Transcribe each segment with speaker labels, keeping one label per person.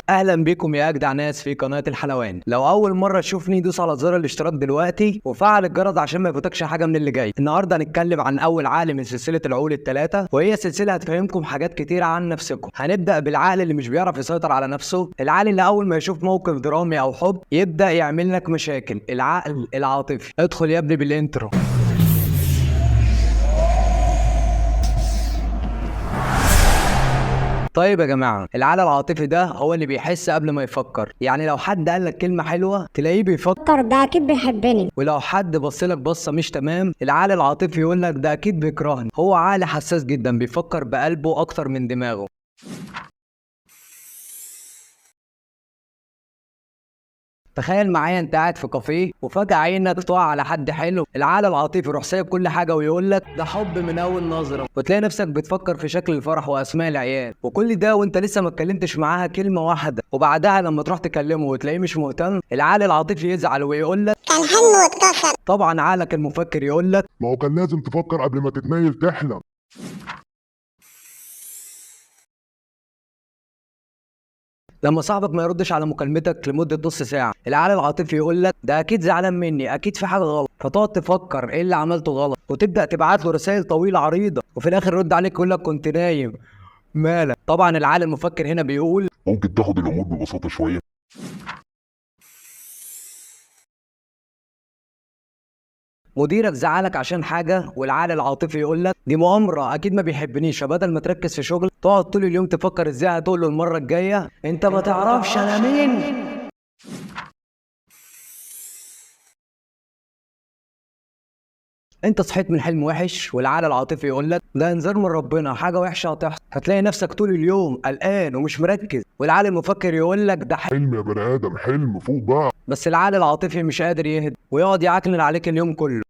Speaker 1: اهلا بكم يا اجدع ناس في قناة الحلواني. لو اول مرة تشوفني دوس على زر الاشتراك دلوقتي وفعل الجرس عشان ما يفوتكش حاجة من اللي جاي. النهارده هنتكلم عن اول عقل من سلسلة العقول الثلاثة، وهي سلسلة هتفهمكم حاجات كتير عن نفسكم. هنبدا بالعقل اللي مش بيعرف يسيطر على نفسه، العقل اللي اول ما يشوف موقف درامي او حب يبدا يعمل لك مشاكل، العقل العاطفي. ادخل يا ابني بال intro. طيب يا جماعة، العقل العاطفي ده هو اللي بيحس قبل ما يفكر. يعني لو حد قال لك كلمة حلوة تلاقيه بيفكر
Speaker 2: ده أكيد بيحبني،
Speaker 1: ولو حد بص لك بصة مش تمام العقل العاطفي يقول لك ده أكيد بيكرهني. هو عقل حساس جدا، بيفكر بقلبه أكتر من دماغه. تخيل معايا انت قاعد في كافيه وفجأة عينك تقع على حد حلو، العقل العاطفي يروح سايب كل حاجة ويقول لك ده حب من أول نظرة، وتلاقي نفسك بتفكر في شكل الفرح وأسماء العيال، وكل ده وانت لسه ما اتكلمتش معاها كلمة واحدة. وبعدها لما تروح تكلمه وتلاقيه مش مهتم، العقل العاطفي يزعل ويقول لك
Speaker 2: كان حلم واتكسر.
Speaker 1: طبعا عقلك المفكر يقول لك
Speaker 3: ما هو كان لازم تفكر قبل ما تتنيل تحلم.
Speaker 1: لما صاحبك ما يردش على مكالمتك لمدة نص ساعة، العقل العاطفي يقول لك ده أكيد زعلان مني، أكيد في حاجة غلط، فتقعد تفكر إيه اللي عملته غلط، وتبدأ تبعت له رسائل طويلة عريضة، وفي الآخر يرد عليك يقول لك كنت نايم مالك. طبعا العقل المفكر هنا بيقول
Speaker 3: ممكن تاخد الامور ببساطة شوية.
Speaker 1: مديرك زعلك عشان حاجة، والعقل العاطفي يقول لك دي مؤامرة، أكيد ما بيحبنيش، فبدل ما تركز في شغل تقعد طول اليوم تفكر إزاي هتقول له المرة الجاية أنت ما تعرفش أنا مين. انت صحيت من حلم وحش، والعقل العاطفي يقول لك ده انذار من ربنا، حاجة وحشة هتحصل، هتلاقي نفسك طول اليوم قلقان ومش مركز، والعقل المفكر يقول لك ده
Speaker 3: حلم يا بني ادم، حلم، فوق بقى.
Speaker 1: بس العقل العاطفي مش قادر يهدى ويقعد يعكنن عليك اليوم كله.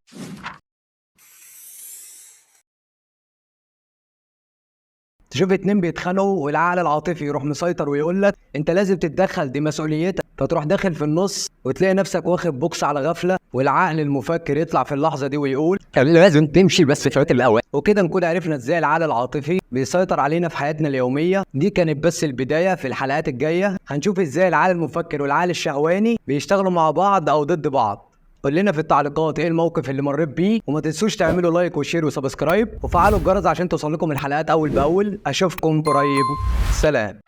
Speaker 1: تشوف اتنين بيتخانقوا والعقل العاطفي يروح مسيطر ويقول لك انت لازم تتدخل، دي مسؤوليتك، فتروح داخل في النص وتلاقي نفسك واخد بوكس على غفلة، والعقل المفكر يطلع في اللحظة دي ويقول
Speaker 4: لازم تمشي بس في الاول.
Speaker 1: وكده نكون عرفنا ازاي العقل العاطفي بيسيطر علينا في حياتنا اليومية. دي كانت بس البداية، في الحلقات الجاية هنشوف ازاي العقل المفكر والعقل الشهواني بيشتغلوا مع بعض او ضد بعض. قول لنا في التعليقات ايه الموقف اللي مريت بيه، وما تنسوش تعملوا like و share و subscribe وفعلوا الجرس عشان توصل لكم الحلقات اول باول. اشوفكم قريب، سلام.